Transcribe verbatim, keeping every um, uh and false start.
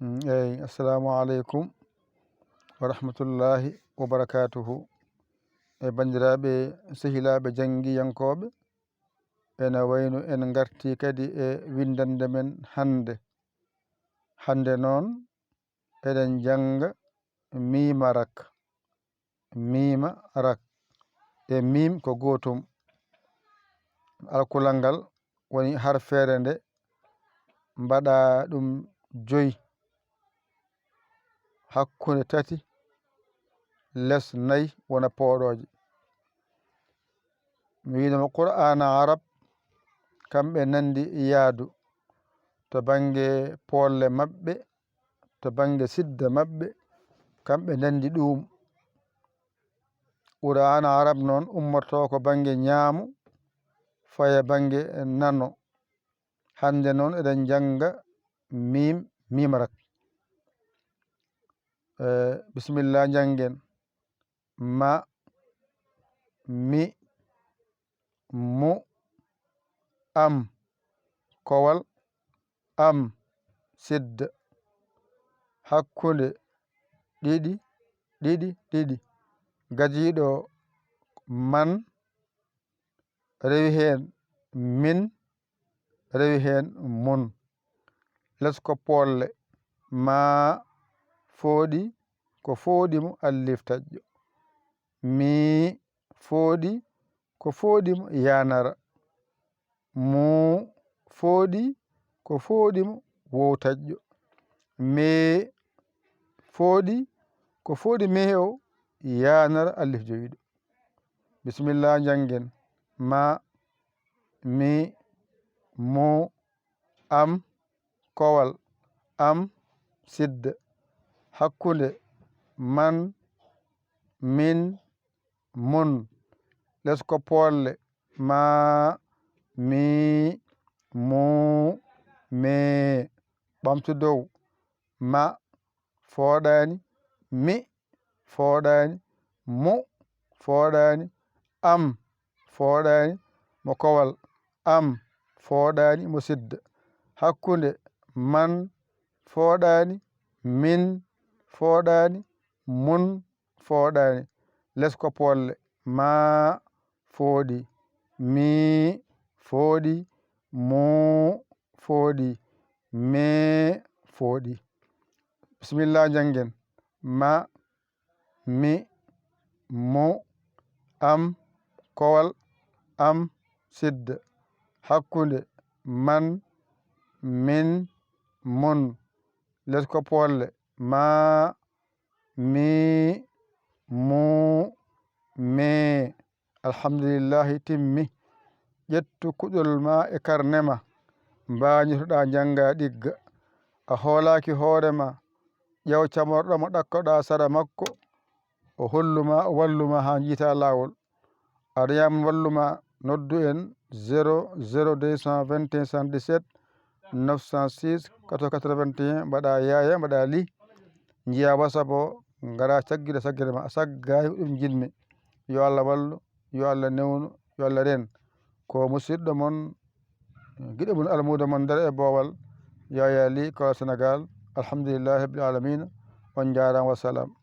Mm, eyi, assalamu aleykum wa rahmatullahi wa barakatuhu. E banndiraaɓe, sehilaaɓe janngiyankooɓe, ene wayno en ngartii kadi e winndannde men hannde. Hannde noon, eɗen njannga miima rak. Miima rak e miim ko gootum. Alkulal ngal woni harfeere nde, mbaɗa ɗum joyi, hakkunde tati, les nayi wona pooɗooje. Mi wiino mo Qur'aana Arab, kamɓe nanndi yaadu to bannge poolle maɓɓe, to bannge sidda maɓɓe, kamɓe nanndi ɗuum. Qur'aana Arab noon ummorto ko bannge ñaamo, faya bannge nano. Hannde noon eɗen njannga miim, miima rak. Eh, bisimilla, njanngen. Ma, mi, mu, am, kowal, am, sidda, hakkunde, ɗiɗi, ɗiɗi, ɗiɗi. Gadiiɗo man, rewi heen min, rewi heen mun. Les ko poolle, ma, fooɗi, ko fooɗi mo allif taƴƴo. Mi, fooɗi, ko fooɗi mo yaanara. Mu, fooɗi, ko fooɗi mo wowtaƴƴo. Me, fooɗi, ko fooɗi me o yaanara allif jowiiɗo. Bisimilla, njanngen. Ma, mi, mu, am, kowal, am, sidda, hakkunde, man, min, mun. Les ko poolle, ma, mi, mu, me. Ɓamtu dow, ma, fooɗaani, mi, fooɗaani, mu, fooɗaani, am, fooɗaani, mo kowal, am, fooɗaani, mo sidda. Hakkunde, man, fooɗaani, min, fooɗaani, mun, fooɗaani. Les ko poolle, ma, fooɗi, mi, fooɗi, mu, fooɗi, me, fooɗi. Bisimilla, njanngen. Ma, mi, mu, am, kowal, am, sidda, hakkunde, man, min, mun. Les ko poolle, ma, mi, mu, me. Alhamdulillahi, timmi. Ƴettu kuɗol ma e karne ma, mbañotoɗaa njannga ɗigga. A hoolaaki hoore ma, ƴeew camorɗo mo ɗakkoɗaa sara makko, o hollu ma, o wallu ma haa njiitaa laawol. Aɗa yaaman wallu ma, noddu en zéro zéro deux cent vingt et un soixante-dix-sept neuf cent six quatre-vingt-quatre-vingt-un, mbaɗa yaaya, mbaɗa li, njiya WhatsApp o, ngara caggida saggere ma, a saggaaki ko ɗum njiɗmi. Yo Allah wallu, yo Allah newnu, yo Allah reen. Ko musidɗo mon, giɗo mon, almuudo mon nder e boowal, Yaya Ly, Kawal Senegaal. Alhamdulillahi Rabbil Alamina. On njaaraama, wassalam.